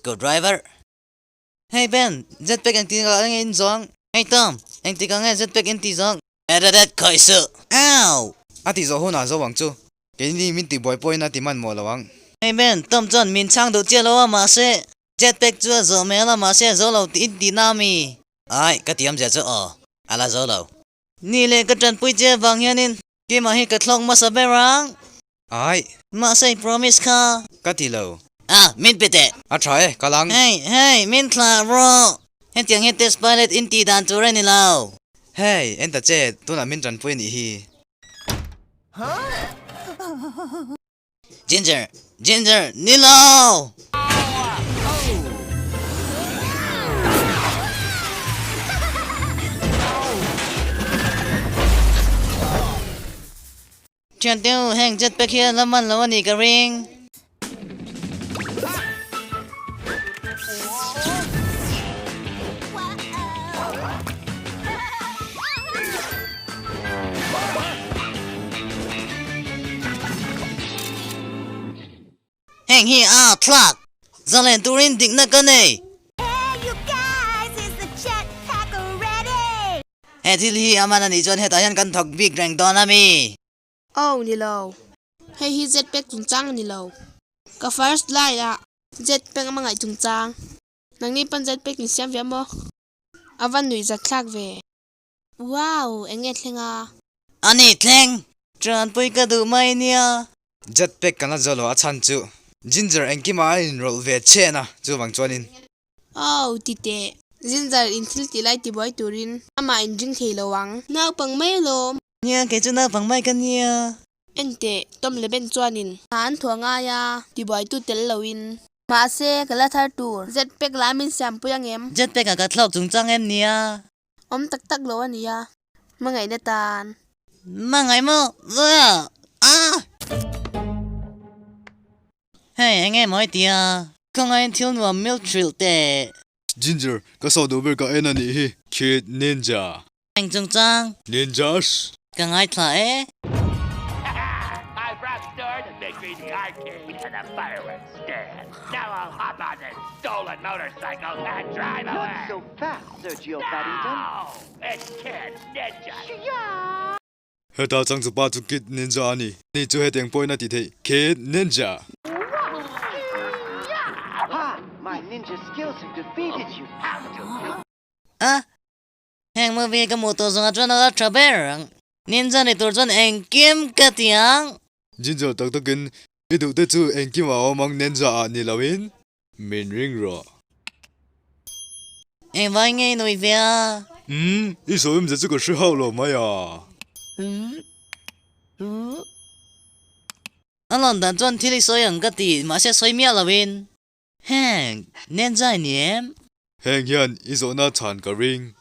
Screwdriver. Hey Ben, jetpack engtin ah nge in zawng? Hey Tom, engtik ah nge jetpack in tih zawng? Edadet khawih suh! Ow! A tih zawh hunah zo ang chu. Keini min tihbuai pawhin a ti hmanhmawh lo ang. Hey Ben, Tom chuan min chhang duh chiah lo a mahse jetpack chu a zawh hmel a mahse a zo lo tih in tihna ami? Ai, ka tih awmzia chu aw, a la zo lo. Ni leh ka tanpui che avang hianin keimah hi ka thlawk hmasa ber ang. Ai! Mahse i promise kha. Ka ti lo. Ah, min pe teh. A tha e, ka lang. Hey, hey, min thlah rawh. Hetiang hi test pilot in tih dan tur a ni lo. Hey, en ta che, tunah min tanpui a nih hi. Ginger, Ginger, ni lo! Thian deuh heng jetpack hi a la man lo a nih ka ring. Heng hi a thlak zalen turin dikna ka nei. He thil hi a man a nih chuan hetah hian kan thawk bik reng dawn a mi? Oh, ni lo. Hei hi jetpack chungchang a ni lo. Ka first line ah jetpack a hmangaih chungchang. Nangni pawn jetpack in siam ve a maw? A va nuih zat thlak ve. Wow, eng nge thleng a? A ni thleng! Tranpui ka duh mai nia. Jetpack kan la zo lo a chhan chu Ginger engkimah a inrawlh ve chhen a, chuvang chuanin. Aw, ti teh. Ginger in thil tih lai tibuai turin amah in ring thei lo ang. Naupang mai alawm. Nia, kei chu naupang mai ka nia. En teh, Tom leh Ben chuanin hna an thuah ngai a, tibuaitu tel loin. Mahse, ka la thar tur. Jetpack la min siampui angem? Jetpack ah ka thlawk chungchang em nia? Awm tak tak lo a nia. Hmangaihna tan. Hmangaih maw? Ah! Hei, eng nge maw i ti a? Khawngaiin thil nuam milk hrilh teh. Ginger, ka saw duh ber ka en a nih hi. Kid Ninja. Eng chungchang? Ninjas. Ka ngaithla e. Heta changchupa chu Kid Ninja a ni. Ni chu hetiang pawhin a ti theih, Kid Ninja! A, heng movie ka hmuh tawh zawngah chuan a la tha ber ang. Ninja ni tur chuan engkim ka ti ang. Ninja tak takin i duh te chu engkim a awm ang Ninja ah ni loin min ring rawh. Engvai nge i nui ve a? Umm, i sawi awmzia chu ka hre hauh lo mai a. A lawn dan chuan thil i sawi ang ka ti, mahse sawi miah loin. Heng, Ninja i ni em? Heng hian i zawhna chhan ka ring.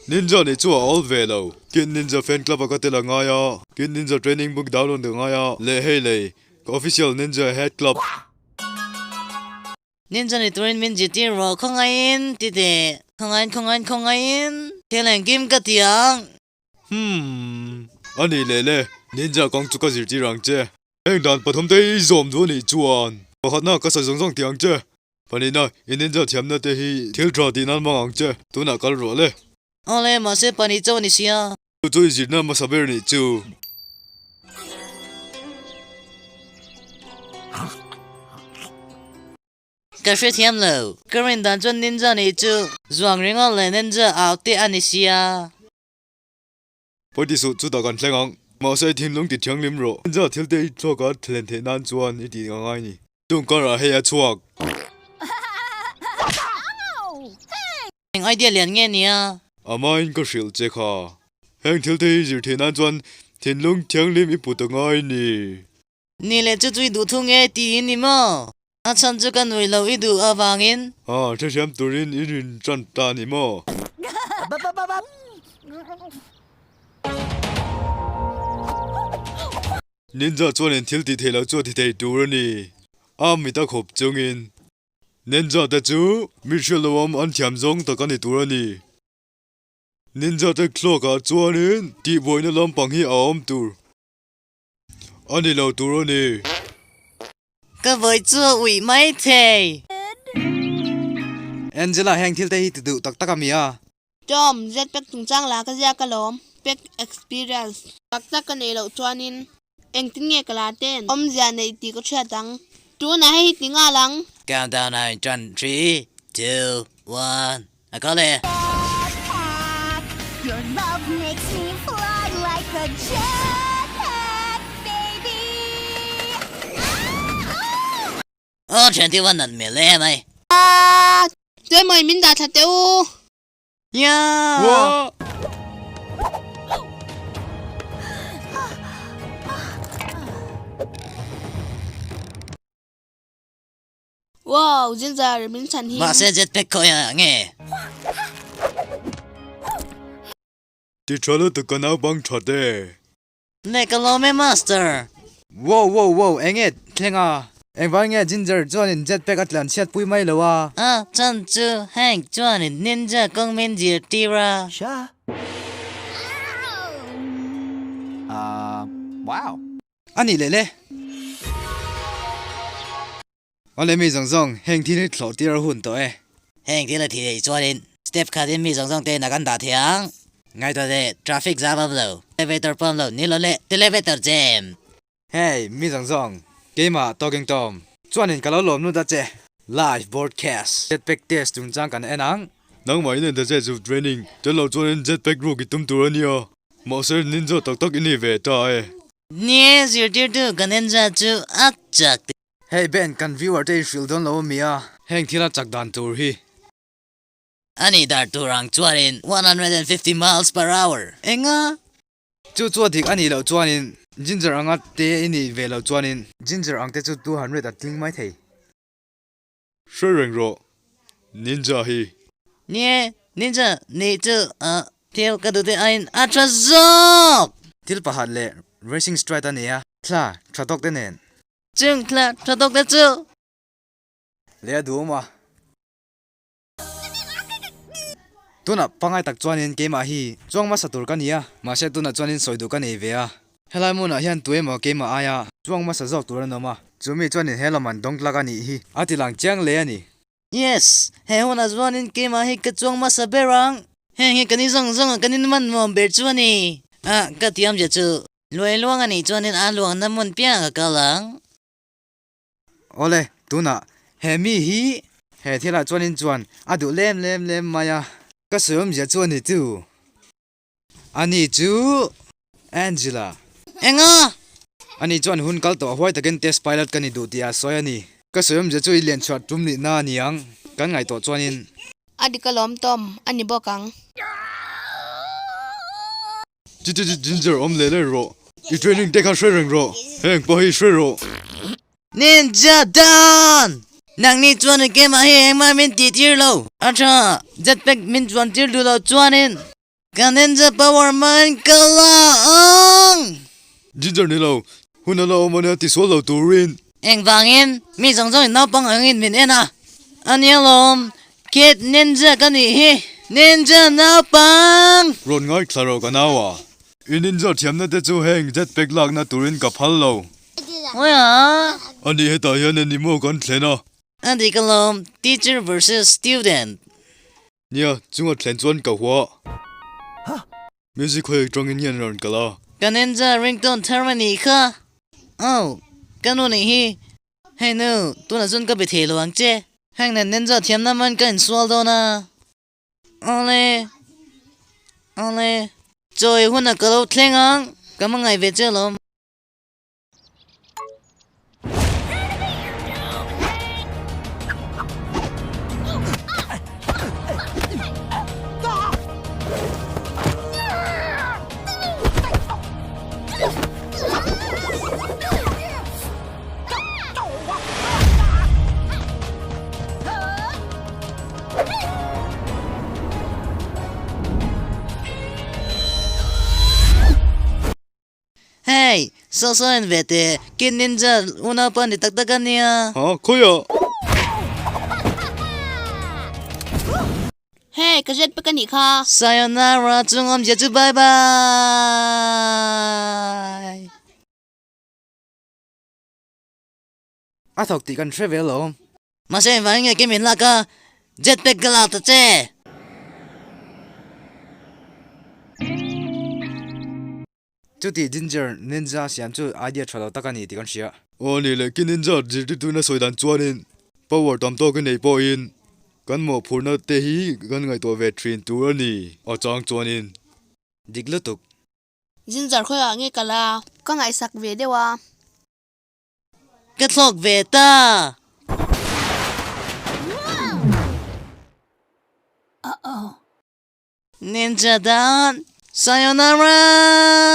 Ninja nih chu a awl ve lo. Kid Ninja fan club a ka tel a ngai a, Kid Ninja training book download ka ngai a, leh hei lei, ka official Ninja head club. Ninja ni turin min zirtir rawh khawngaihin ti teh. Khawngaihin khawngaihin khawngaihin thil engkim ka ti ang. Hmm, a nih leh le, Ninja kawng chu ka zirtir ang che. Heng dan pathum te hi i zawm duh a nih chuan pakhatna ka sawi zawng zawng ti ang che. Panina, i ninja thiamna te hi thil tha tih nan hmang ang che, tunah kal ruah le. Awle, mahse pahnih chauh a ni sia. Chu chu i zirna hmasa ber nih chu. Ka hrethiam lo. Ka rin dan chuan ninja nih chu zuang ringawt leh ninja au te a ni sia. Pawi ti suh, chutah kan thleng ang. Mahse i thinlung ti thianghlim rawh. Ninja thil te i thluak a thlen theih nan chuan i tih a ngai ni. Chung karah hei a chhuak. Eng idea lian nge nia? Amahin ka hrilh che kha. Heng thil te hi zir theih nan chuan thinlung thianghlim i put a ngai ni. Ni leh chu chu i duh thu nge tiin ni maw? A chhan chu ka nuih loh i duh avangin. A, hrethiam turin i rin tan ta ni maw? Ninja chuanin thil tih theih loh chu a ti thei tur a ni. A mit a khawp chungin Ninja te chu mi hriat lo awm an thiam zawng tak a ni tur a ni. Ninja te thluakah chuanin tihbuaina lampang hi a awm tur. A ni lo tur a ni. Ka vawi chu a uih mai thei. Angela heng thil te hi ti duh tak tak a mi a. Tom, Jetpack chungchang la ka ziak alawm. Pack experience tak tak ka neih loh chuanin engtin nge ka la ten awmzia neih tih ka hriat ang. Tunah hei hi ti nghal ang. Countdown a inṭan three, two, one a kal e. Aw thian tiu a nat hmel e mai. Tuemaw min dah thla teh u. Nia! Wow, Ginger, min chhan hi. Mahse jetpack khawi ah nge? Ti tha lutuk ka naupang that e. Leh ka lawm e Master. Wow wow wow enge thleng a? Engvang nge Ginger chuanin jetpack a tlan chhiat pui mai lo a? A chan chu Hank chuanin ninja kawng min zir tir a. A nih leh le. Awle mi zawng zawng heng thil hi thlawh tir a hun tawh e. Heng thil a thih theih chuanin step khatin mi zawng zawng te na kan dah thei ang. Ngaihtuah teh, traffic zam awm lo, elevator pawh awm lo, ni lo le, televator jam. Hey, mi zawng zawng, keimah Talking Tom chuanin ka lo lawm lut a che. Live broadcast, jetpack test chungchang kan en ang. Nangmah in enta che chu training tel lo chuanin jetpack ruk i tum tur a nia. Mahse ninja tak tak i ni ve ta e. Nie, zirtirtu kan enza chu a chak tih. Hei Ben, kan viewer te i hrilh dawn lo ami a? Heng thil a chak dan tur hi. A nih dar tur ang chuanin 150 miles per hour. Enga? Chu chu a dik a nih loh chuanin Ginger anga te i nih ve loh chuanin Ginger ang te chu 200 a tling mai thei. Hre reng rawh, Ninja hi. Nie, Ninja nih chu thil ka duh te aiin a tha zawk! Thil pakhat leh racing stride a nia, thla tha tawk te nen. Chung thla tha tawk te chu. Leh a duhawm a. Tunah pangai tak chuanin keimah hi chuang hmasa tur ka ni a, mahse tunah chuanin sawi duh ka nei ve a. Helai hmunah hian tu emaw keimah aia chuang hmasa zawk tur an awm a, chumi chuanin he lawm an dawng tlak a nih hi a ti lang chiang hle a ni. Yes, he hunah chuanin keimah hi ka chuang hmasa ber ang. Heng hi kan i zawng zawng a kan inman nuam ber chu a ni. Ah, ka ti awmzia chu luai luang a nih chuanin a luangna hmun piang a kal ang. Awle, tunah he mi hi he thilah chuanin chuan a duh lem lem lem mai a, ka sawi awmzia chu a ni chu. Ani chu Angela. Enga? Ani chuan hun kal tawh huai takin test pilot ka ni duh tih a sawi a ni. Ka sawi awmzia chu i lian chhuah tum nihna a ni ang, kan ngaihtuah chuanin. A dik alawm Tom, a ni bawk ang. Chi chi chi Ginger awm leh leh rawh. I training te kha hre reng rawh. Heng pawh hi hre rawh. Ninja Dan! Nangni chuan keimah hi engmah min tih tir lo. A tha, jetpack min chuan tir duh lo chuanin ka ninja power hmangin ka la ang! Ginger ni lo, hun a la awm a nia tisual lo turin. Engvangin mi zawng zawngin naupang angin min en a, a nia lawm, Kid Ninja ka nih hi, Ninja naupang! Rawn ngaithla rawh ka nau a, i ninja thiamna te chu heng jetpack lakna turin ka phal lo. Hawia! A nih hetah hian eng emaw kan thlen a. A dik alawm, teacher versus student. Nia, chunga thlen chuan ka hua. Music hawi atangin hian rawn kal a. Ka ninja ringtone thar a nih kha. Aw, ka nu nih hi. Hei nu, tunah chuan ka be thei lo ang che. Heng nen ninja thiamna man ka insual dawn a. Awle, awle. Chawi hunah ka lo thleng ang. Ka hmangaih ve che alawm. Hey, saw saw en ve teh, Kid Ninja unaupa ni tak tak a nia. Ha, khawiah? Hey, ka zet pek a nih kha. Sayonara, chung awmzia chu bye bye. A thawk tih kan hre ve alawm. Mahse engvangin nge kei min lak a, jetpack ka lak ta che? Chuti Ginger Ninja siam chu idea tha lo tak a ni tih kan hria. Aw ni leh, ki Ninja zirtirtuina sawi dan chuanin power tam tawk i nei pawhin kan mawhphurhna te hi kan ngaihtuah ve thin tur a ni a chang chuanin. Dik lutuk. Ginger khawiah nge kal a? Ka ngaihsak ve deuh a. Ka thlawk ve ta. Ninja dan, sayonara!